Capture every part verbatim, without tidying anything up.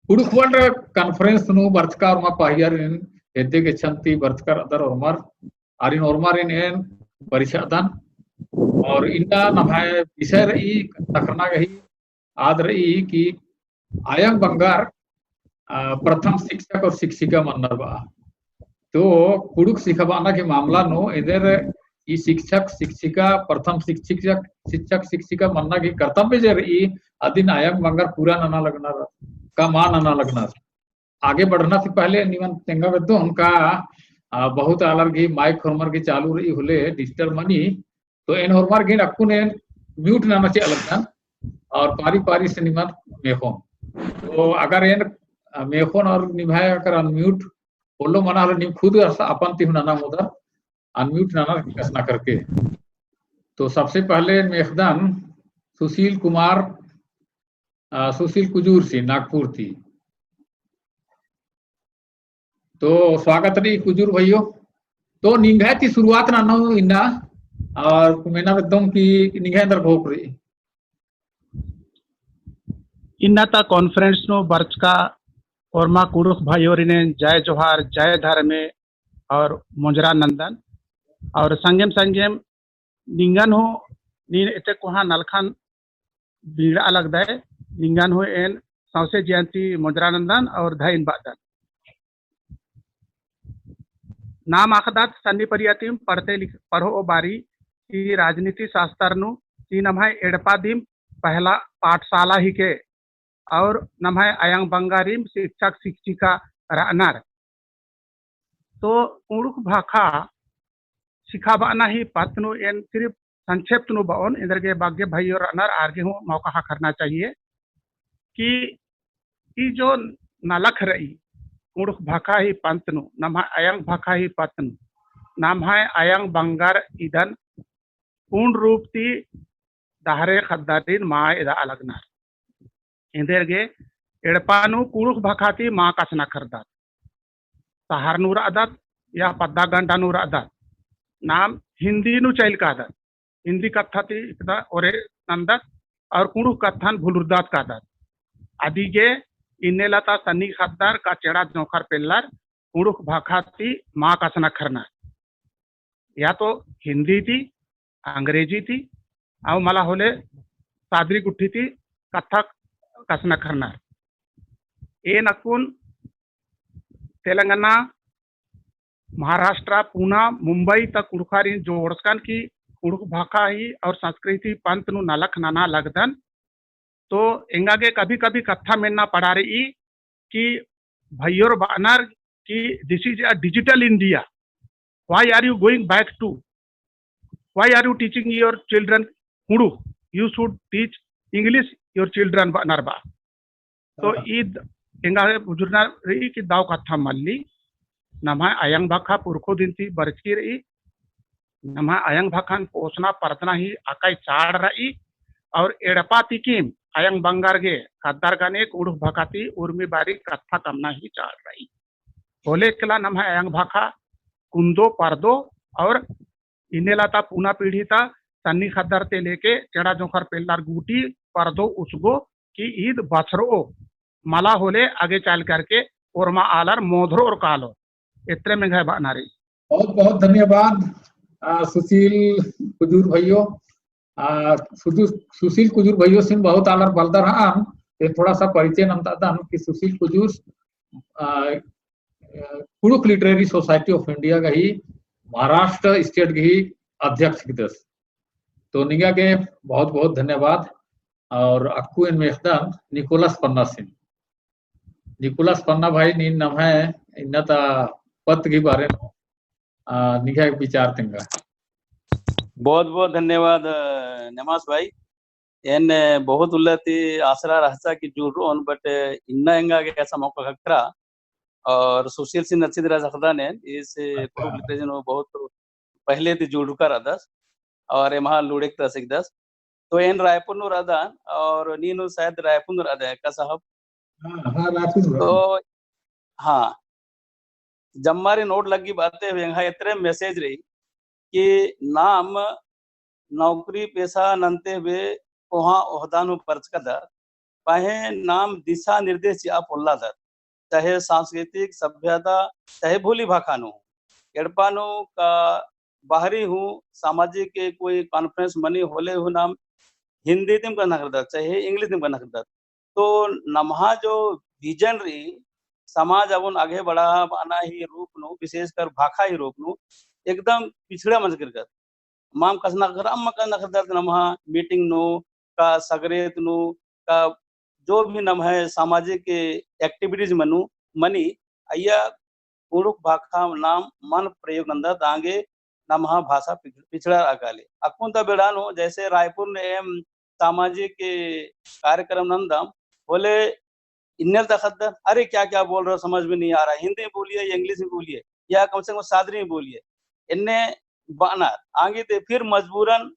कुँड़ुख़ World Conference नू बरचका ओर्मा पहियारिन हेद्दे गेच्छन ती बरचका रअदर ओर्मर, आरिन ओर्मारिन एन परिछादन। और इन्ना नम्है विषय रई, तखरना गही आद रई कि अयंग बंगर, अ, प्रथम शिक्षक और शिक्षिका मन्नर बआ। तो कुँड़ुख़ सिखाबअना गही मामला नू एन्देर ई शिक्षक, शिक्षिका, प्रथम शिक्षक, शिक्षक, शिक्षिका मन्ना गही कर्तव्य जे रई, अदिन अयंग बंगर पूरा नना लगनर का मल नना लगनर। आगे बढ़ना से पहले निमन तेंगा बेद्दोन का, अ, बहुत आलर गही mic होरमर गही चालू रई होले disturb मनी, तो एन होरमर गही अक्कुन एन mute नना चिआ लगदन और पारी पारी से निमन मेख़ोन। तो अगर एन, अ, मेख़ोन और निम्है अगर unmute होलो मना होले नीम खुद अपन ती हूँ नना ओंगदर, unmute नना कछनखरके। तो सबसे पहले मेख़दन सुशील कुमार, अ, सुशील कुजूर सी नागपुर ती। तो स्वागत रई कुजूर भइयो। तो निंग्है ती शुरुआत ननोन इन्ना, और मेना बेद्दोन कि निंग्है एन्देर घोख रई। इन्ना ता conference नू बरचका ओर्मा कुँड़ुख़ भइयोरिन जय जोहार, जय धर्मे और मोंजरा नन्दन। और संगेम संगेम निंगन हूँ नीन एते कोहाँ नलखन बीड़ा लगदय, निंगन हूँ एन सौंसे जिया ती मोंजरा नन्दन और धइन बअदन। नाम अख़दत सन्नी परिया तिम पढ़ते लिख-, पढ़ओ बारी कि राजनीति शास्त्र नू कि नम्है एड़पा दिम पहला पाठशाला हिके और नम्है अयंग बंगारिम शिक्षक शिक्षिका रअनर। तो कुँड़ुख़ भाखा सिखाबअना ही पत्त नू एन सिर्फ संक्षेप नू बओन, एन्देरगे बग्गे भइयो रअनर आर गे हूँ मौका ख़क्खरना चाहिए कि ई जो नलख रई कुँड़ुख़ भाखा ही पत्त नू, नम्है अयंग भाखा ही पत्त नू, नम्है अयंग बंगर इदन पूर्ण रूप ती डहरे ख़द्दारिन मल एदआ लगनर। एन्देरगे एड़पा नू कुँड़ुख़ भाखा ती मल कछनखरदत। शहर नू रअदत या पद्दा गंडा नू रअदत, नाम हिन्दी नू चइल कादत। हिन्दी कत्था ती एकदा ओरे नन्दत और कुँड़ुख़ कत्थन भुलुरदत कादत। अदिगे इन्नेला ता सन्नी ख़द्दर का चेड़ा जोंख़र पेल्लर कुँड़ुख़ भाखा ती मल कछनखरनर। या तो हिन्दी ती, अंग्रेजी ती, अउ मला होले सादरी गुट्ठी ती कत्था कछनखरनर। एन अक्कुन तेलंगाना, महाराष्ट्र, पूना, मुंबई ता कुँड़ुख़ारिन जोड़चकन कि कुँड़ुख़ भाखा ही और संस्कृति पत्त नू नलख नना लगदन। तो एंगा गे कभी-कभी कत्था मेन्ना पड़ा रई कि भइयोर बअनर कि this is a digital India. Why are you going back to? Why are you teaching your children कुँड़ुख़? You should teach English your children बअनर बआ। तो हाँ। ईद एंगा बुझुरना रई कि दव कत्था मल्ली, नम्है अयंग भाखा पुरखो दिन ती बरचकी रई, नम्है अयंग भाखान पोसना परदना ही अकय चाड़ रई, और एड़पा तिकिम अयंग बंगर गे ख़द्दर गने कुँड़ुख़ भाखा ती उर्मी बारी कत्था कमना ही चाड़ रई। होले एकला नम्है अयंग भाखा कुन्दो परदो और इन्नेला ता पूना पीढ़ी ता सन्नी ख़द्दर ती लेके चेड़ा जोंख़र पेल्लर गूटी परदो उसगो कि ईद बछरओ मला होले आगे चल करके ओर्मा आलर मोधरओर कालो। एतरे मेंग्है बअना रई। बहुत बहुत धन्यवाद, आ, सुशील कुजूर भइयो। आ, सुजू-, सुशील कुजूर भइयोसिन बहुत आलर बलदर हन, ते थोड़ा सा परिचय नन्तअदन कि सुशील कुजूर, आ, कुँड़ुख़ Literary Society of India गही महाराष्ट्र state गही अध्यक्ष हिकदस। तो निंगा गे बहुत बहुत धन्यवाद। और अक्कु एन मेख़दन निकोलस पन्नासिन। निकोलस पन्ना भाई, नीन नम्है इन्ना ता पत्त गही बारे नू, आ, निंग्है विचार तेंगा। बहुत बहुत धन्यवाद, अ, नेमास भाई। एन बहुत उल्ला ती आसरा रहचा कि जुड़रओन, but इन्ना एंगा गे ऐसा मौका ख़क्खरा। और सुशील सिंह नच्छिद रअदस अख़दन एन, इस कुँड़ुख़ literature नू बहुत पहले ती जुड़ुरका रअदस और एम्है लूड़ेक तरा सिखदस। तो एन रायपुर नू रअदन और नीन हूँ शायद रायपुर नू रअदय का साहब? हाँ, हाँ, रायपुर नू रअदन। तो हाँ, जम्मारिन ओड़ लग्गी बाते हुए एंग्है एतरे message रई कि नाम नौकरी पेशा नन्ते हुए कोहाँ ओहदा नू बरचकदर, पहें नाम दिशा निर्देश चिआ पोल्लादत, चाहे सांस्कृतिक सभ्यता, चाहे भोली भाखा नू, एड़पा नू का बाहरी हूँ सामाजिक के कोई conference मनी होले हूँ नाम हिंदी दिम कना करदत, चाहे English दिम कना करदत। तो नम्हा जो vision रई, समाज अबुन आगे बढ़ाबअना ही रूप नू, विशेषकर भाखा ही रूप नू, एकदम पिछड़ा मंजकी रअदत। माम कछनखरदत, अम्म कछनखरदत नम्हा meeting नू, का सगरेत नू, का जो भी नम्है सामाजिक activities मनु, मनी, अइय्या कुँड़ुख़ भाखा नाम मल प्रयोग नन्दत आंगे नम्हा भाषा पिछ-, पिछड़ा रआ काली। अक्कुन ता बेड़ा नू, जैसे रायपुर नू एम सामाजिक कार्यक्रम नन्दम, होले इन्नेल तखद्दर, "अरे क्या क्या बोल रहे हो, समझ में नहीं आ रहा, हिंदी बोलिए या English में बोलिए या कम से कम सादरी में बोलिए।" इन्ने बअनर आंगी ते फिर मजबूरन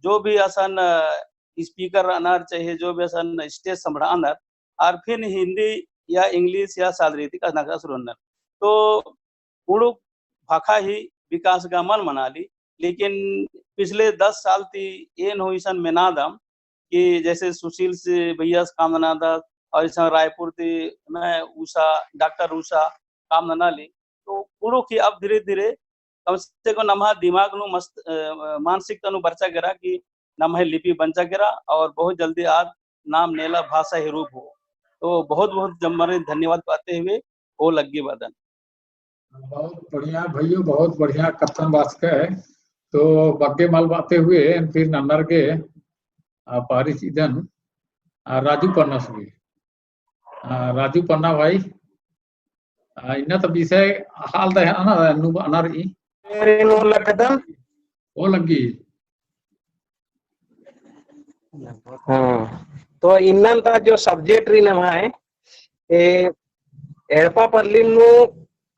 जो भी असन, अ, speaker रअनर चाहे जो भी असन stage संभड़ानर, आर फिर हिंदी या English या सादरी ती कछनखरआ शुरू ननर। तो कुँड़ुख़ भाखा ही विकास गा मल मनाली, लेकिन पिछले दस साल ती एन हूँ इसन मेनादम कि जैसे सुशील से भैया से काम ननादत और इसन रायपुर ती मैं उषा, डॉक्टर उषा काम ननाली। तो कुँड़ुख़ ही अब धीरे-धीरे कम से कम नम्हा दिमाग नू मस्त, अ, मानसिकता नू बरचा केरा कि नम्है लिपि बंचा केरा और बहुत जल्दी आद नाम नेला भाषा ही रूप हो। तो बहुत-बहुत जम्मर धन्यवाद बअते हुए ओ लग्गी बअदन। बहुत बढ़िया भइयो, बहुत बढ़िया कत्थन बाचकय। तो बग्गे मल बअते हुए एन फिर नन्नर गे, आ, पारी चिअदन, आ, राजू पन्ना सुगी। आ, राजू पन्ना भाई, आ, इन्ना तो विषय हाल दे है ना, नु बअना रई। मेरे नो लगदन। ओ लग्गी। हाँ, तो इन्नन ता जो subject रई नम्है, ए, एड़पा पल्ली नू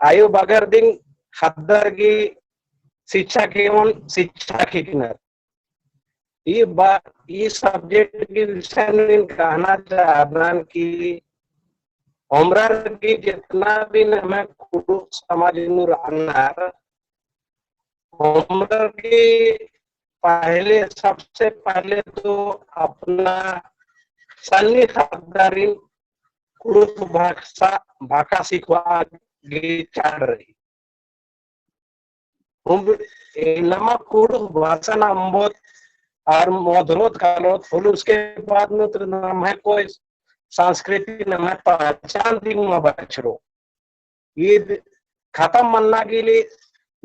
आयो बगर दिम ख़द्दर गही शिक्षा के मन शिक्षा खींचनर। ई बा-, ई subject के विषय में कहना चाहदन कि ओमरर गही जितना भी नम्है कुँड़ुख़ समाज नू रअनर, ओमरर गही पहले, सबसे पहले तो अपना सन्नी ख़द्दारिन कुँड़ुख़ भाषा, भाखा सिखवा गही चाड़ रई। हम, ए, नमा कुँड़ुख़ भाषा नम्बोत और मधुरोत कालोत, फिर उसके बाद में तो नम्है कोई संस्कृति, नम्है पहचान दिम मल बछरो। ईद खतम मन्ना के लिए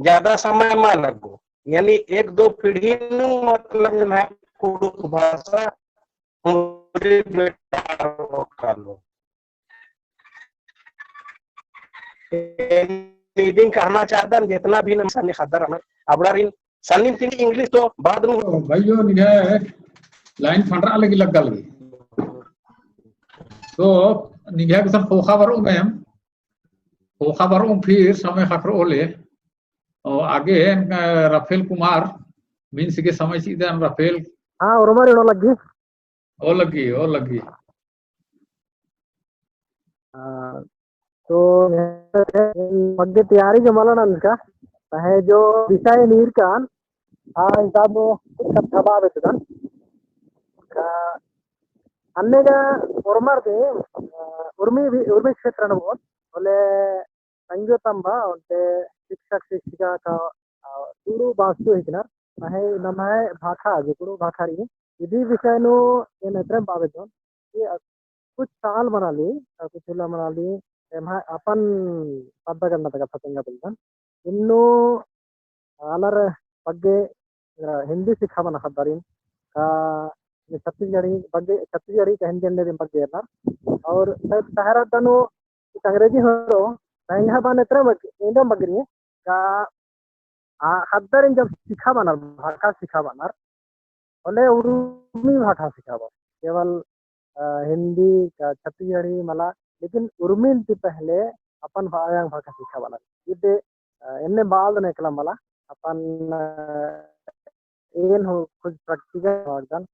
ज्यादा समय मल लग्गो, यानी एक दो पीढ़ी नू मतलब नम्है कुँड़ुख़ भाषा पूरी बेकार कालो। इदिन कहना चाहदन, जितना भी नम सन्नी ख़द्दर रअनर, अबड़ारिन सन्नी तिंगी English तो बाद में। तो भाइयो, निंग्है line फंडरा लगी लग्गा लगी। तो निंग्है गुसन ख़ोख़ा बरओम एम, ख़ोख़ा बरओम फिर समय ख़क्खरओ ले। और आगे एन, अ, राफेल कुमार, मीन्स के समय चिअदन राफेल। हाँ, ओर्मर एड़ो लग्गी। ओ लग्गी, ओ लग्गी। हाँ, तो बग्गे तैयारी जो मल नंजका, पहें जो विषय नीर कान, आ हिसाब नू कुछ कत्था बआ बेद्दन। का अन्ने गा ओर्मर दे, अ, उर्मी भी, उर्मी क्षेत्र नू बहुत, बोले संगीत अम्बा, ओन्टे शिक्षक शिक्षिका का, अ, कुँड़ुख़ बास्तु हिकनर, पहें नम्है भाखा, जो कुँड़ुख़ भाखा रई, इदी विषय नू एन एतरेम बआ बेद्दोन, कि, अ, कुछ साल मनाली, अ, कुछ उल्ला मनाली, एम्है अपन पद्दा गन्ना तक फतेंगा बेद्दन। इन्नु आलर बग्गे, अ, हिंदी सिखाबअना ख़द्दारिन, का, छत्तीसगढ़ी बग्गे, छत्तीसगढ़ी का हिंदी अन्नेरिन बग्गे एरनर। और शायद शहर अड्डा नू कुछ अंग्रेजी हूँ रओ, महंगा बअन एतरा बग्गे, एंगम बग्गे रई, का, आ, ख़द्दारिन जब सिखाबअनर, भाखा सिखाबअनर, होले उर्मी भाखा सिखाबअर। केवल, अ, हिंदी का छत्तीसगढ़ी मला, लेकिन उर्मिन ती पहले अपन भा-, आयंग भाखा सिखाबअनर। इदे, अ, एन्ने बाल ने एकला मला, अपन, अ, एन हूँ खुद practical बागदन,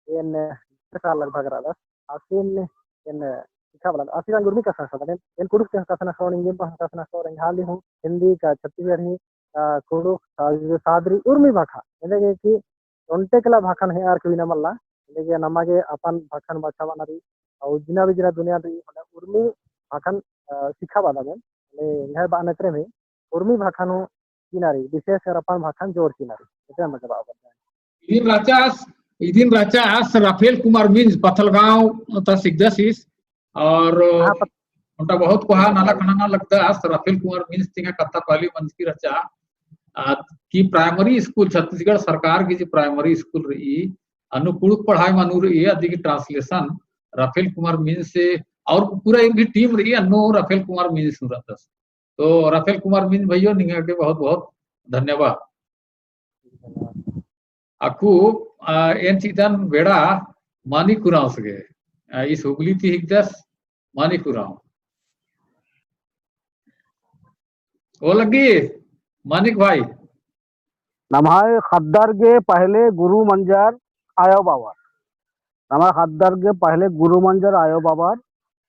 एन साल लगभग रअदस, आसिन एन सिखाबअनर, आसिन उर्मी कछनखरओन, एन कुँड़ुख़ ती कछनखरओन, एंग्है बा कछनखरओन, एंग्है हाली हूँ हिंदी का छत्तीसगढ़ी, अ, कुँड़ुख़, सा-, सादरी उर्मी भाखा, एन्देरगे कि ओन्टे एकला भाखन हेअर के बिना मल्ला, एन्देरगे नमा गे अपन भाखन बाछाबअना रई, और जिन्ना भी जिन्ना दुनिया रई, होले उर्मी भाखन, अ, सिखाबअदन, होले एंग्है बअना तरे में उर्मी भाखा नू चिअना रई, विशेष कर अपन भाखन जोर चिअना रई। इतना मतलब आप बताएं। इदिन रहचा आस, इदिन रहचा आस राफेल कुमार मिंज पथलगांव ता हिकदस ईस, और हाँ, पत- ओन्टा बहुत कोहा नाला खंडाना लगदस, राफेल कुमार मिंज तिंगा कत्था पहली मंजकी रहचा, आ, कि primary school, छत्तीसगढ़ सरकार की जो primary school रई, अन्नु कुँड़ुख़ पढ़ाई मनु रई, अदी की translation राफेल कुमार मिंज से, और पूरा एक भी team रई, अन्नु राफेल कुमार मिंज से रहदस। तो राफेल कुमार मिंज भइयो, निंगा के बहुत बहुत धन्यवाद। अक्कु, आ, एन चिअदन बेड़ा मानिक उराँवस गे, आ, ईस हुगली ती हिकदस मानिक उराँव। ओ लग्गी, मानिक भाई। नम्है ख़द्दर गे पहले गुरु मंजर आयो बाबर। नम्है ख़द्दर गे पहले गुरु मंजर आयो बाबर।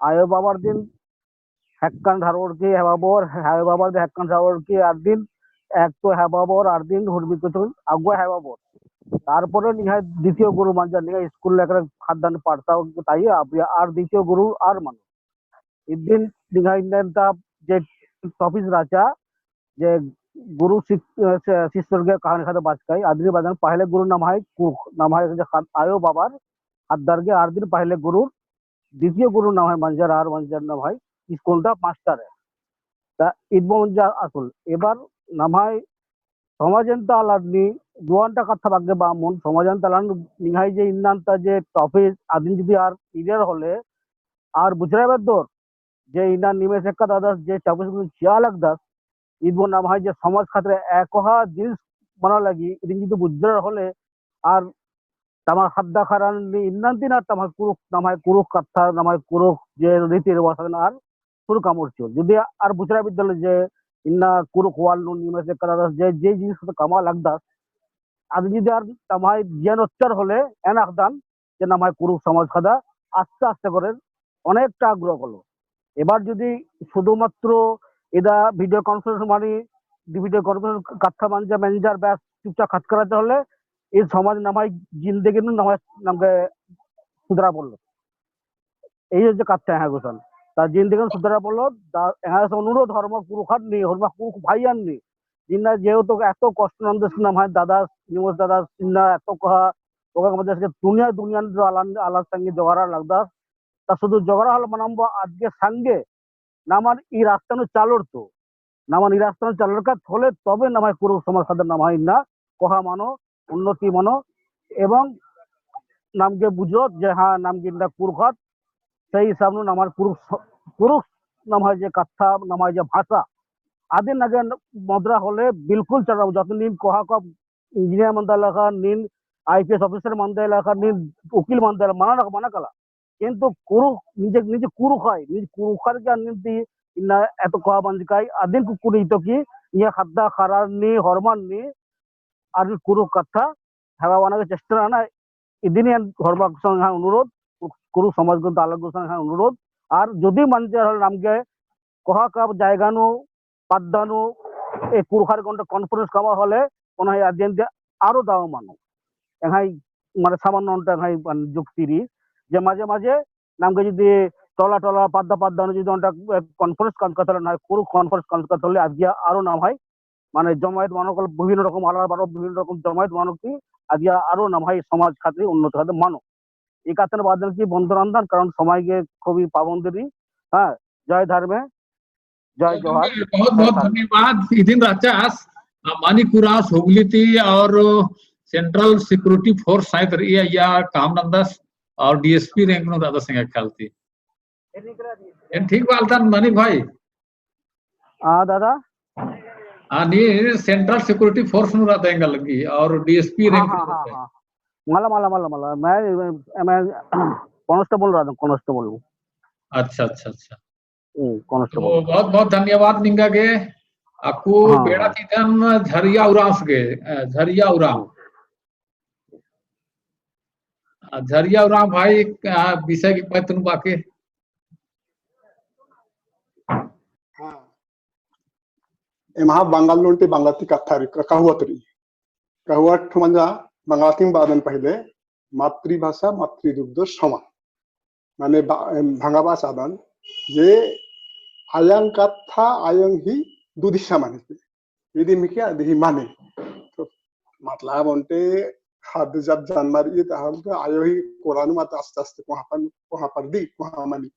आयो बाबर दिम हेक्कन धरोड़की है बाबर, है बाबर दिम हेक्कन धरोड़की आर दिम, एक तो है बाबर आर दिम हुरमी कुतुल अगुवा है बाबर। तारपरे निंग्है द्वितीय गुरु मंजर, निंग्है school लेकर ख़द्दन पढ़ता ताई, अब या आर द्वितीय गुरु आर मनो। इदिन निंग्है इन्ना ता जे topic रहचा, जे गुरु शिक-, अ, शि-, शिष्यर गे कहानी ख़द्द बाचकय, अदिन बअदन पहले गुरु नम्है कुँड़ुख़, नम्है जे ख़द्द-, आयो बाबर, ख़द्दर गे आर दिम पहले गुरु, द्वितीय गुरु नम्है मंजर आर मंजर नम्है school ता master है। ता इद बओन जा असुल, एबार नम्है समाजन ता आलर नी, दुआ ओन्टा कत्था बग्गे बअमुन, समाजन ता आलर निंग्है जे इन्ना ता जे topic अदिन जुदी आर clear होले, आर बुझुरा बेद्दोर, जे इन्ना निमेस एक्का दादस जे topic नू चिआ लगदस, इद बओन नम्है जे समाज खतरे एकोहा जिनिस मना लगी, इदिन जुदी बुझुरा होले, आर तम्है ख़द्द ख़र्रन नी इन्ना ती ना तम्है कुँड़ुख़, नम्है कुँड़ुख़ कत्था, नम्है कुँड़ुख़ जे रीति रिवाज अदन आर सुरु कमोर चिओर। जुदी आर बुझुरा बेद्दोर जे इन्ना कुँड़ुख़ वाल नू निमेस एक्का दादस जे, जे जिनिस कमआ लगदस, अदिन जुदी आर तम्है ज्ञान ओच्चर होले, एन अख़दन, जे नम्है कुँड़ुख़ समाज ख़द्द आस्ते आस्ते करे अनेकटा grow कालो। एबार जुदी शुधुमात्र इदा video conference मानी, video conference कत्था मंजा मेंजर बस चुपचाप ख़तम करा होले, ई समाज नम्है जिंदगी नू नम्है नमगे सुधरा पोल्लोत। ई जे कत्था है गुसन। ता जिंदगी नू सुधरा पोल्लोत, ता एंग्है से अनुरोध होरमा कुँड़ुख़र नी, होरमा कुँड़ुख़ भाईयन नी, जिन्ना जेव तो एतो कष्ट नन्दस नम्है दादा, निमोस दादा, इन्ना एतो कोहा, ओका के वजह से दुनिया, दुनिया नू आलर, आलर संगे जोगाड़ा लगदस। ता शुद्ध जोगाड़ा हल मनम बा अदगे संगे, नमन ई रास्ता नू चालोर तो, नमन ई रास्ता नू चालोर का थोले तबे नम्है कुँड़ुख़ समाज ख़द्दर नम्है इन्ना कोहा मनो, उन्नति मनो, एवं नमगे बुझोत जे हाँ, नमगे इन्ना कुँड़ुख़त, सही हिसाब नू नम्है कुँड़ुख़ स-, कुँड़ुख़ नम्है जे कत्था, नम्है जे भाषा, अदिन नगे मदरा होले बिल्कुल चला, जत नीन कोहा का engineer मंदा लखा, नीन IPS officer मंदा लखा, नीन उकील मंदा लखा, मना लखा, मना कला। किंतु कुँड़ुख़, निजे, निजे कुँड़ुख़ आय, निजे कुँड़ुख़र का नीन ती इन्ना एतो कोहा मंजकय, अदिन कुक्कुन इतो की, इया ख़द्द ख़र्रन नी, होरमन नी, आर कुँड़ुख़ कत्था, हवा वाना के चेष्टा ना, इदिन एन होरमा गुसन एंग्है अनुरोध, कुँड़ुख़ समाज गुसन, आलर गुसन एंग्है अनुरोध, आर जुदी मंजर होले नमगे कोहा का जायगा नू, पद्दा नू, ए कुँड़ुख़र गे ओन्टा conference कमआ होले, ओना ही अध्ययन दे आरो दाव मनो। एंग्है, माने सामान्य ओन्टा एंग्है, अन, जुक्ति रई, जे मजे मजे, नमगे जुदी टोला टोला, पद्दा पद्दा नू जुदी ओन्टा, ए, conference कमचका होले, ना कुँड़ुख़ conference कमचका होले, अदिया आरो नम्है माने जमायत मनो कल विभिन्न रकम आलर बरओ, विभिन्न रकम जमायत मनो की अदिया आरो नम्है समाज खातिर उन्नत खातिर मनो। ई कत्थन बअदन की बंद नन्दन, कारण समय गे खूबी पाबंदी रई। हाँ, जय धर्मे, जय जोहार। बहुत बहुत धन्यवाद। इदिन रहचा आस, आ, मानिक उराँवस हुगली ती और Central Security Force शायद रई या काम नन्दस और DSP rank नू रअदस एंग्है ख्याल ती। एन ठीक बालतन मानिक भाई? हाँ, दादा। हाँ, नी Central Security Force नू रअदय एंगा लग्गी और DSP rank नू रअदय। हाँ, हाँ। मला, मला, मला, मला। मैं, मैं, मैं constable रअदन, constable हूँ। अच्छा, अच्छा, अच्छा। हम्म, constable। तो बहुत, बहुत धन्यवाद निंगा गे। अक्कु हाँ, बेड़ा हाँ। चिअदन झरिया उराँवस गे, अ, झरिया उराँव। हाँ। आ, झरिया उराँव भाई, आ, विषय के बात नू बाकी। हाँ। एम्हा बंगाल नू ओन्टे बंगला ती कत्था रई, क-, कहुवत रई। कहुवत मंजा बंगला ती बअदन पहिले, मातृभाषा मातृदुग्ध समान। माने बा-, भंगाबास आदन, जे आयंग कत्था आयंग ही दुदिसा माने। इदी मिके अदी ही माने। तो मतलब ओन्टे ख़द्द जब जन्मर ई तहल तो आयो ही कोरा नू मत आस्ते आस्ते कोहाँ पर, कोहाँ पर दी, कोहाँ मनी।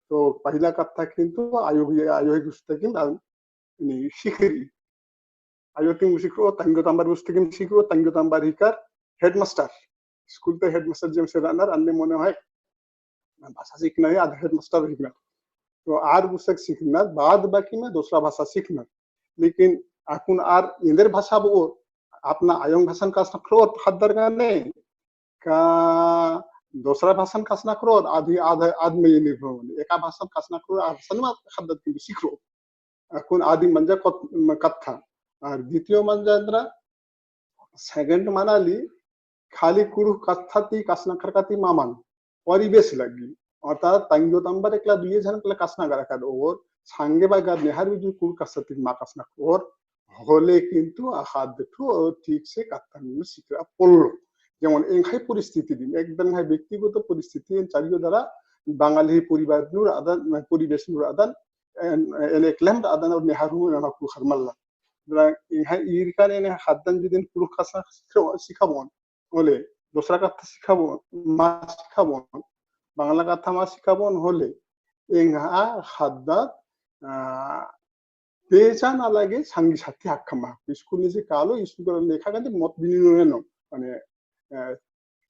तो पहिला कत्था किंतु आयो ही, आयो ही गुस्ते किन अन-, नी सिखरी। आयो तिम सिखरो, तंग्यो तम्बर गुस्ते किन सिखरो, तंग्यो तम्बर हिकर headmaster। स्कूल ते headmaster जेम से रअनर, अन्ने मोने है। भाषा सीखना है, आद headmaster हिकना। तो आर गुस्ते सिखना, बाद बाकी में दूसरा भाषा सीखना। लेकिन अक्कुन आर एन्देर भाषा बओर, अपना आयोंग भाषान कास नखरोर ख़द्दर गने, का दूसरा भाषान कास नखरोर, आद ही, आद, आद में ये निर्भर होने। एका भाषान कास नखरोर, आ भाषान मा ख़द्दर किंतु सिखरोर। अक्कुन आदि मंजा कत-, कत्था। और द्वितीय मंजा एन्दरा, second मनाली, खाली कुँड़ुख़ कत्था ती कास नखरका ती मा मनो, परिवेश लग्गी। अर्थात तंग्यो तम्बर एकला दुइये झन एकला कास नखरका और संगे बग्गे नेहर भी जो कुँड़ुख़ कत्था ती मा कास नखरोर, होले किंतु अख़द्द ठो ठीक से कत्था नू सिखरा पोल्लो। जेमन एंग्है परिस्थिति दिम, एकदम एंग्है व्यक्तिगत परिस्थिति, एन चारियो दरा बंगाली परिवार नू रअदन, परिवेश नू रअदन, एन, एन एकलम रअदन और नेहर हूँ नमा कुँड़ुख़र मल्ला। दरा एंग्है ईरका ने एंग्है ख़द्दन जुदिन कुँड़ुख़ कत्था सिखा-, सिखाबओन, होले, दूसरा कत्था सिखाबओन, मा सिखाबओन, बंगला कत्था मा सिखाबओन, होले, एंग्है ख़द्दत, आ, पेचान अलगे संगी साथी हक्का मा। स्कूल नू जे कालो, स्कूल का लेखा गंदे मत बिनिनो एनो, माने, अ,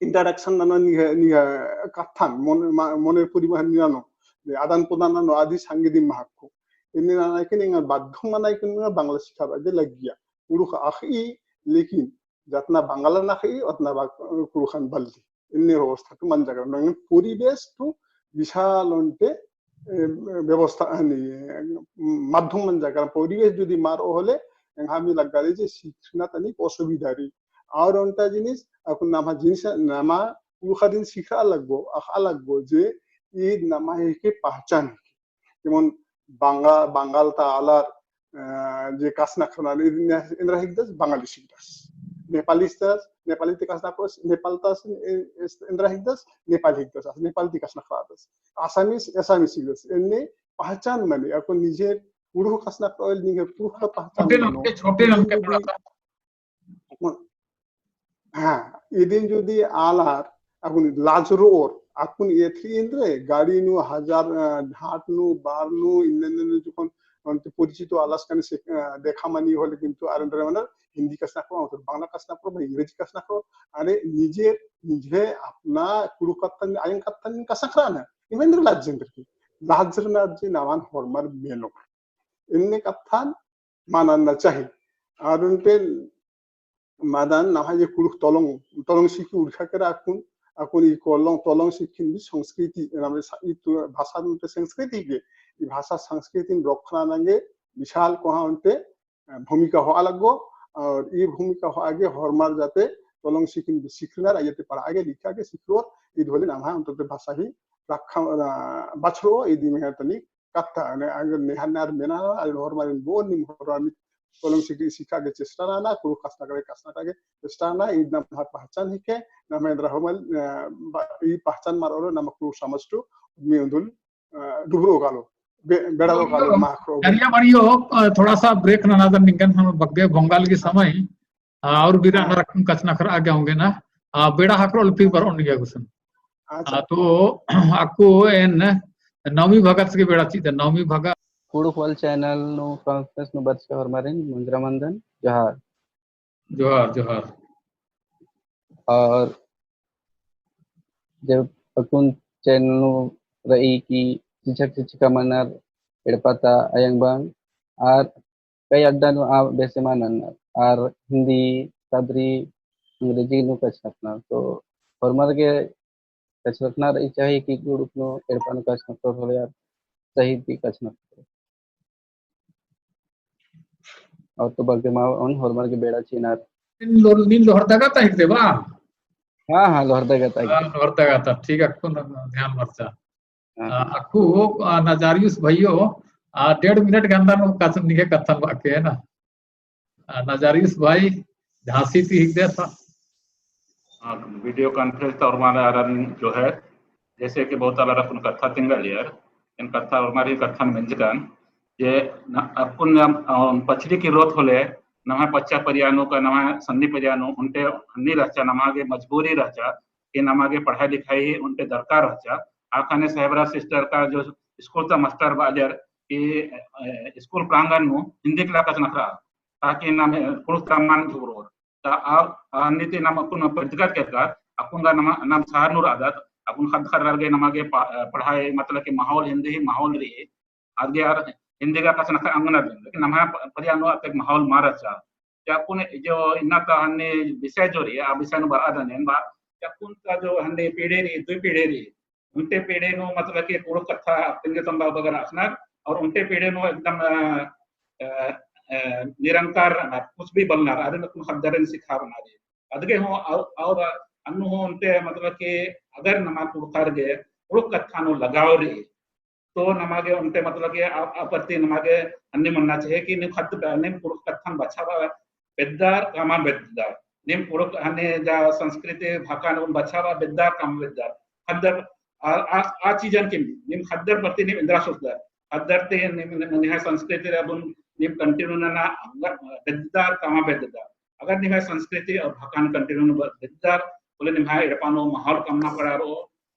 interaction ननो निंग्है, निंग्है कत्थन, मोने, मा-, मोने पूरी बहन ननो, जे आदान प्रदान ननो, आदि संगी दिम महक्को। इन्ने नना के निंगा बाध्य मना के निंगा बंगला सिखाबआ गे लग्गिया। कुँड़ुख़ अख़ई, लेकिन जतना बंगला नख़ई, ओतना बा-, कुँड़ुख़न बल्ली। इन्ने अवस्था तो मंजा केरा, नंगन परिवेश तो विशाल ओन्टे, ए, व्यवस्था, यानी, माध्यम मंजा केरा, परिवेश जुदी मा रओ होले, एंग्है लग्गा रई जे सीखना तनिक असुविधा रई। और ओन्टा जिनिस, अक्कुन नमा जिनिस, नमा कुँड़ुख़ दिम सिखा लग्गो, अख़ा लग्गो जे ईद नमा हिके पहचान हिके। जेमन बंगा-, बंगाल ता आलर, अ, जे कास नखरनर, एन्देर हिकदस, बंगाली हिकदस। नेपाली हिकदस, नेपाली ती कास नखरदस, नेपाल ता, ए, ए, एन्देर हिकदस, नेपाल हिकदस, नेपाल ती कास नखरदस। आसामीस, आसामीस हिकदस। एन्ने पहचान मनी, अक्कुन निजे कुँड़ुख़ कास नखरओर, निजे कुँड़ुख़ का पहचान छोटे मनो। नमके, छोटे नमके थोड़ा सा। हाँ, इदिन जुदी आलर अक्कुन लाज रओर, अक्कुन एथली एन्देर, गाड़ी नू हजार, अ, घाट नू, bar नू, इन्ने इन्ने नू जोखन ओन्टे परिचित आलस कने से, अ, देखा मनी होले किंतु आर एन्देर मनर हिंदी कास नखरओर, बंगला कास नखरओर, अंग्रेजी कास नखरओर, अरे निजे, निजे अपना कुँड़ुख़ कत्थन, आयंग कत्थन कास नखरआ ना, इवन एन्देर लाज एन्देर की, लाज रअना जे नमन होरमर मेनो। इन्ने कत्थन मल नन्ना चाही। आर ओन्टे मदन नम्है जे कुँड़ुख़ तोलोंग, तोलोंग सिखी उरखा केरा अक्कुन, अक्कुन ई कोलोंग, तोलोंग सिखिन भी संस्कृति, नम्है सा-, ई तो भाषा नू तो संस्कृति के, ई भाषा संस्कृतिन रखना नंगे विशाल कोहाँ ओन्टे, अ, भूमिका होआ लग्गो, और ई भूमिका होआ गे होरमर जाते तोलोंग सिखिन भी सिखरनर, आइयते पढ़आ गे, लिखआ गे सिखरओर, ईद होले नम्है ओन्टे भाषा ही रखा, अ, बछरओ, ईद ही मेहर तनी कत्था, अने अगर नेहर नेहर मेना, अगर होरमारिन बोन नीम होरमारिन तोलोंग सिखा, सिखा गे चेष्टा नना, कुँड़ुख़ कास नखरआ गे, कास नखरआ गे चेष्टा नना, ईद नम्है पहचान हिके, नम्है एन्दरा होरमर, अ, बा-, ई पहचान मल रओ, नमा कुँड़ुख़ समाज तो, मी उन्दुल, अ, डुबरओ कालो, बे-, बेड़ारओ कालो, महकरओ। करिया बड़ियो, अ, थोड़ा सा break ननादन निंगन, हम बग्गे भोंगाल की समय, आ, और भी रहना हाँ। रखम कास नखरआ गे ओंगेना। आ, बेड़ा हकरो फिर बरओन गे गुसन। अच्छा। आ, तो अक्कु एन नवमी भगत के बेड़ा चिदन, नवमी भगत। कुँड़ुख़ World channel नू conference नू बरचा होरमारिन मुंजरा मंदन। जोहार। जोहार, जोहार। और जब अक्कुन channel नू रई कि शिक्षक शिक्षिका मनर एड़पा ता अयंग बंग आर कई अड्डा नू आ बेसे मल नन्नर। आर हिंदी, सादरी, अंग्रेजी नू कछनखरनर। तो होरमर गे कछनखरना रई चाही कि कुँड़ुख़ नू एड़पा नू कछनखरओर होले आर सही ती कछनखरओर। और तो बग्गे मल ओन होरमर गे बेड़ा चिअनर। नीन लो-, नीन लोहरदगा ता हिकदय बा? हाँ, हाँ, लोहरदगा ता हिकदय। हाँ, लोहरदगा ता, ठीक है, अक्कुन ध्यान बरचा। हाँ। आ, अक्कु, आ, नजारियुस भइयो, आ, डेढ़ मिनट के अंदर नू कछनखरना निंग्है कत्थन बाकी है ना। आ, नजारियुस भाई, झांसी ती हिकदय ता। हाँ, video conference ता होरमारिन आरिन जोहार। जैसे कि बहुत आलर अक्कुन कत्था तिंगालियर, एन कत्था ओर्मारिन कत्थन मेंजकन, जे न-, अक्कुन नम, अ, पछड़ी की रोत होले, नम्है पच्चा परिया नू का, नम्है सन्नी परिया नू, ओन्टे हन्नी रहचा, नमा गे मजबूरी रहचा, कि नमा गे पढ़ाई लिखाई ओन्टे दरकार रहचा। आखने साहेबरा सिस्टर का जो स्कूल ता मास्टर बाजर कि, अ, स्कूल प्रांगण नू हिंदी class कछनखरआ, ताकि नम कुँड़ुख़ ता मल झुगरोर। ता आ, आ नीति नम अक्कुन प्रतिगत केरकर, अक्कुन गा नम, नम शहर नू रअदत, अक्कुन ख़द्द ख़र्रर गे नमा गे प-, पढ़ाई मतलब कि माहौल हिंदी ही माहौल रई, अदगे आर हिंदी गा कछनखरआ ओंगनर, लेकिन नम्है प-, परिया नू अतेक माहौल मल रहचा। या अक्कुन जो इन्ना ता हन्नी विषय जो रई, आ विषय नू बरआ दन एन बा, या अक्कुन ता जो हन्नी पीढ़ी रई, दुई पीढ़ी रई, ओन्टे पीढ़ी नू मतलब कि कुँड़ुख़ कत्था तिंगे तम्बा बगर अख़नर, और ओन्टे पीढ़ी नू एकदम, अ, अ, अ, निरंकार रअनर, कुछ भी बलनर, अदिन अक्कुन ख़द्दरिन सिखाबअनर। अदगे हूँ, और, और अन्नु हूँ ओन्टे मतलब कि अगर नमा कुँड़ुख़र गे कुँड़ुख़ कत्था नू लगाव रई, तो नमा गे ओन्टे मतलब कि आ, आ प्रति नमा गे अन्ने मन्ना चाहिए कि नीम ख़द्द, नीम कुँड़ुख़ कत्थन बछाबआ बेद्दर का मल बेद्दर, नीम कुँड़ुख़ हन्ने जा संस्कृति भाखा नू बछाबआ बेद्दर का मल बेद्दर, ख़द्दर आ, आ, आ चीजन की नीम ख़द्दर प्रति नीम एन्दरा सोचदर, ख़द्दर ती नीम, नीम, निम्है संस्कृति रई अबुन नीम continue नना बेद्दर का मल बेद्दर। अगर निम्है संस्कृति और भाखान continue नू बेद्दर, होले निम्है एड़पा नू माहौल कमना पड़ारो,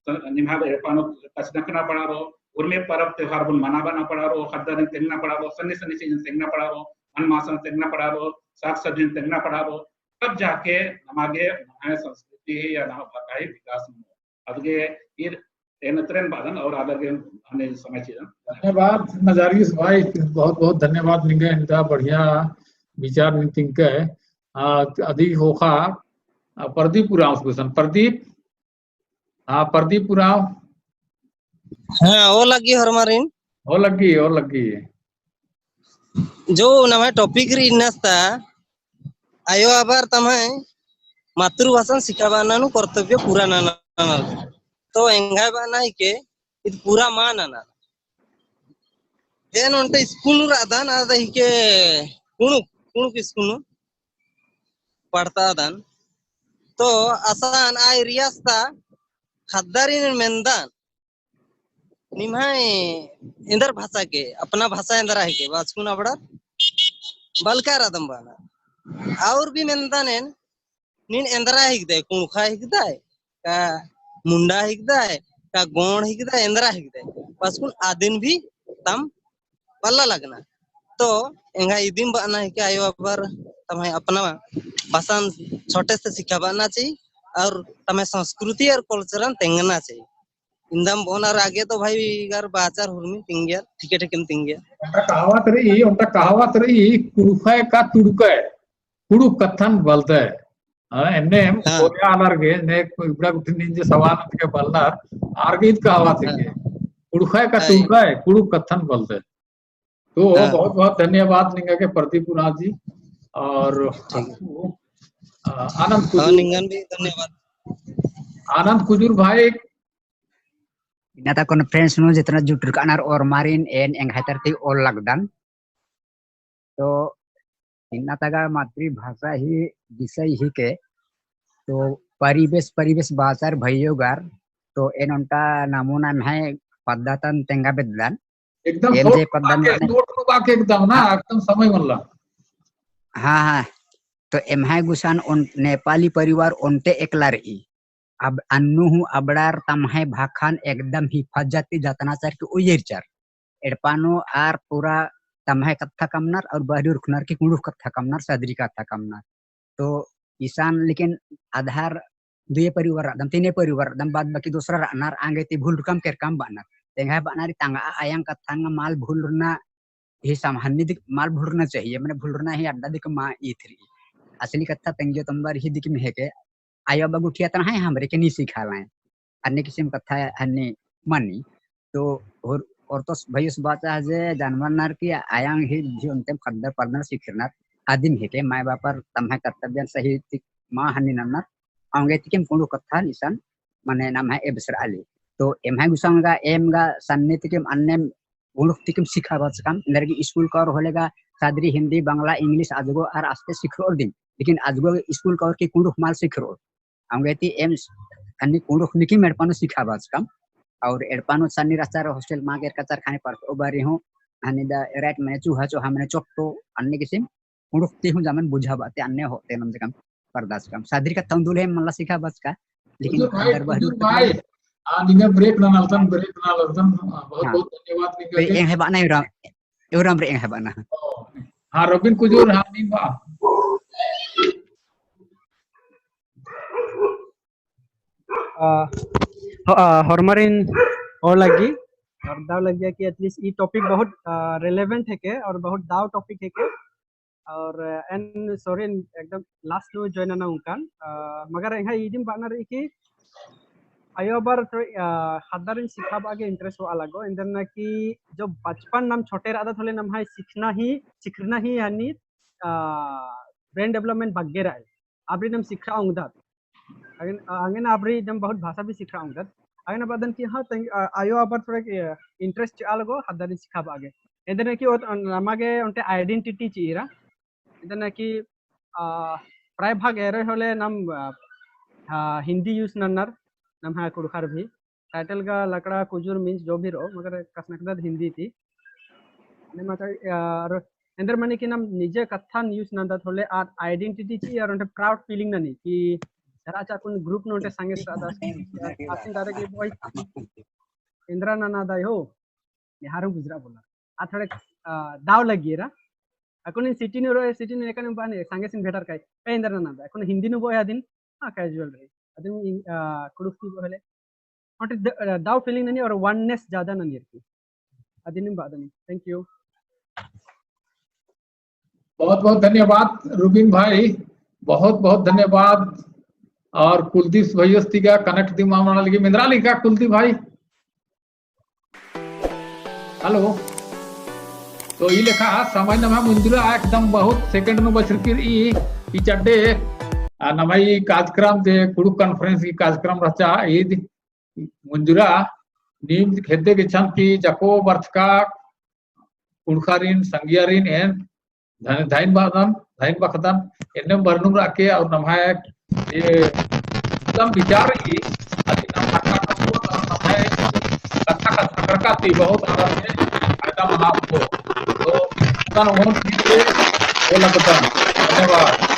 निम्है एड़पा नू कछनखना पड़ारो, उर्मी परब त्योहार अबुन मनाबअना पड़ारो, ख़द्दारिन तेंगना पड़ारो, सन्नी सन्नी चीजन तेंगना पड़ारो, अन्न मासन तेंगना पड़ारो, साग सब्जिन तेंगना पड़ारो, तब जाके नमा गे नम्है संस्कृति या नम्है भाखा ही विकास मनो। अदगे ईर एन अतरेन बअदन और आलर गे हने समय चिअदन। धन्यवाद नजारिस भाई, बहुत बहुत धन्यवाद निंगे, इनका बढ़िया विचार नीन तिंकय। आ, अदी ख़ोख़ा, आ, प्रदीप उराँवस गुसन। प्रदीप, हाँ, प्रदीप उराँव। हाँ, ओ लग्गी होरमारिन। ओ लग्गी, ओ लग्गी। जो नम्है topic रई इन्नस ता, आयो बाबार तम्है मातृभाषान सिखाबअना नू कर्तव्य पूरा नना, नना। तो एंग्है बअना हिके, ईद पूरा मल नना। एन ओन्टे स्कूल नू रअदन, आद हिके कुँड़ुख़, कुँड़ुख़ स्कूल नू पढ़तअदन। तो असन आ area ता ख़द्दारिन मेन्दन, निम्है एन्दर भाषा के, अपना भाषा एन्दरा हिके, बाचकुन अबड़र बलका रअदम बअनर। और भी मेन्दन एन, नीन एन्दरा हिकदय, कुँड़ुख़ा हिकदय, का मुंडा हिकदय, का गोंड़ हिकदय, एन्दरा हिकदय। बाचकुन अदिन भी तम बल्ला लगनर। तो एंग्है इदिम बअना हिके आयो बाबार तम्है अपना भाषान छोटे से सिखाबअना चाहिए और तम्है संस्कृति और culture न तेंगना चाहिए। इन्दम बओनर आगे तो भाई गर बाचर हुरमी तिंगियर, ठीके ठीके तिंगियर। ओन्टा कहावत रई, ओन्टा कहावत रई, कुँड़ुख़य का तुड़ुकय, कुँड़ुख़ कत्थन बलदय। हाँ, एन्ने हाँ। कोरिया आलर गे, ने इबड़ा गुट्ठी नीन जे सवाल अतके बलनर, आर गे ईद कहावत हाँ। हिके। कुँड़ुख़य का हाँ। तुड़ुकय, कुँड़ुख़ कत्थन बलदय। तो हाँ। बहुत बहुत धन्यवाद निंगा गे प्रदीप उराँव जी और ठीक। आपको, अ, आनंद हाँ, कुजूर। निंगन भी धन्यवाद। आनंद कुजूर भाई। इन्ना ता conference नू जितना जुटरकनर ओर्मारिन एन एंग्है तरती ओल लगदन। तो इन्ना ता गा मातृभाषा ही विषय हिके, तो परिवेश, परिवेश बाचर भइयो गर, तो एन ओन्टा नमूना एम्है पद्दा तन तेंगा बेद्दन। एकदम एम जे पद्दा नू बाके, नोट नू बाके एकदम ना, हाँ। एकदम समय मल्ला। हाँ, हाँ। तो एम्है गुसन ओन-, नेपाली परिवार ओन्टे एकला रई। अब अन्नु हूँ अबड़ार तम्है भाखान एकदम हिफाजत ती जतना चार की उइय्यर चार। एड़पा नू आर पूरा तम्है कत्था कमनर और बहरी उरखनर की कुँड़ुख़ कत्था कमनर, सदरी कत्था कमनर। तो इसन लेकिन आधार दुए परिवार रअदम, तीने परिवार रअदम, बाद बाकी दूसरा रअनर, आंगे ती भूल रकम केरकम बअनर। तेंगा बअनर तंगआ आयंग कत्थन गा मल भूलरना ही सम-, हन्नी दिक मल भूलरना चाहिए, मने भूलरना ही अड्डा दिक मल ईथ रई। असली कत्था तेंगियो तम्बर ही दिक में हेके, आयो बाबा गुट्ठी अतना है, हमरे के नी सिखालाएँ। अन्ने किसिम कत्था हन्नी मनी। तो होर, होर तो भइयोस बाचा है जे जानवर नर की आयंग ही भी ओन्टे ख़द्दर परदर सिखरनर आदिम हेके, माय बापर तम्है कर्तव्यन सही दिक मल हन्नी नन्नर, औंगे तिकिम कुँड़ुख़ कत्थन इसन मने नम्है एबसरआ ली। तो एम्है गुसन गा एम गा सन्नी तिकिम अन्नेम कुँड़ुख़ तिकिम सिखाबचकम, एन्देर की स्कूल कओर होले गा सदरी हिंदी, बंगला, English अजगो आर आस्ते सिखरओर दिम, लेकिन अजगो स्कूल कओर की कुँड़ुख़ मल सिखरओर। औंगे ती एम स-, अन्नी कुँड़ुख़ निकिम एड़पा नू सिखाबचकम, और एड़पा नू सन्नी रहचर, hostel मा गे एरकचर खाने पर ओ बारी हूँ, हनी दा right मने चूहा चूहा मने चोट्टो अन्ने किसिम कुँड़ुख़ ती हूँ जमन बुझाबआ ती अन्ने होते नम जगम परदास कम। सादरी का तंदुल है मल्ला सिखाबचका, लेकिन कुजूर भाई, अंदर बहरी कुजूर भाई। आ, निंगा break ननालतन, break ननालतन। आ, बहुत, हाँ। बहुत धन्यवाद निंगा break के। एंग है बअना, एवराम, एवराम break एंग है बअना। ओ, हाँ, रोबिन कुजूर, हाँ, नीन बआ। आ, हो-, आ, होरमारिन ओ लग्गी, और दव लग्गिया कि at least ई topic बहुत, आ, relevant हेके और बहुत दव topic हेके। और, आ, एन sorry, एकदम last नू join नना ओंगकन, आ, मगर एंग्है इदिम बअना रई कि अयो आबार तो, आ, ख़द्दारिन सिखाबआ गे interest होआ लगो, एन्देरना कि जो बचपन नम छोटे रअदत होले नम्है सिखना ही, सिखना ही यानी, आ, brain development बग्गे रई। आबरी नम सिखरआ ओंगदत। अगेन, अगेन आबरी नम बहुत भाषा भी सिखरआ ओंगदत। अगेन बअदन कि हाँ, तंग-, अ, अयो आबार थोड़ा कि, अ, interest चिआ लगो, ख़द्दारिन सिखाबआ गे। एन्देरना कि ओत-, नमा गे ओन्टे identity चिई रआ। एन्देरना कि, अ, प्राय भाग एरे होले नम, अ, अ, हिंदी use नन्नर, नम्है कुँड़ुख़र भी। Title गा लकड़ा कुजूर means जो भी रओ, मगर कछनखरदत हिंदी ती। ने मतलब, यार, एन्देर मनी कि नम निजे कत्थन use नन्दत होले आर identity चिई, आर ओन्टे proud feeling ननी कि सराचा कुन group नू ओन्टे संगे सदा आसिन दादा के boy। एन्देर नना दाई हो, निहारो गुजरा बोला। आ थोड़े, आ, दव लग्गी रआ। अक्कुन city नू रओ, city नू एका नू बअने, संगेसिन भेंटारकय। ए, एन्देर नना दा। अक्कुन हिंदी नू बओ अदिन, हाँ, casual रई। अदिन, आ, कुँड़ुख़ ती बओ होले। ओन्टे द-, आ, दव feeling ननी और oneness ज्यादा ननी रई। अदिनिम बअदन। Thank you। बहुत बहुत धन्यवाद रुबिन भाई, बहुत बहुत धन्यवाद। और कुलदीप भैया ती गा connect दिम मना लगी, मेंदरा लगी का कुलदीप भाई? Hello। तो ई लेखा समय नम्है मुंजुरा एकदम बहुत second नू बछरकी रई, ई चड्डे, आ, नम्है कार्यक्रम जे कुँड़ुख़ conference की कार्यक्रम रहचा, ईद मुंजुरा नीम हेद्दे गेच्छन कि जको बरचका कुँड़ुख़ारिन, संगियारिन एन धन-, धइन बअदन, धइन बखदन, एन्नेम बरनुम रअके और नम्है ए एकदम विचार रई, अदि नम हटा कत्तो और नम्है कत्था कत्था करका ती बहुत आदर से फायदा मना हो। तो तन ओन ठीक से ओ लगदन। धन्यवाद।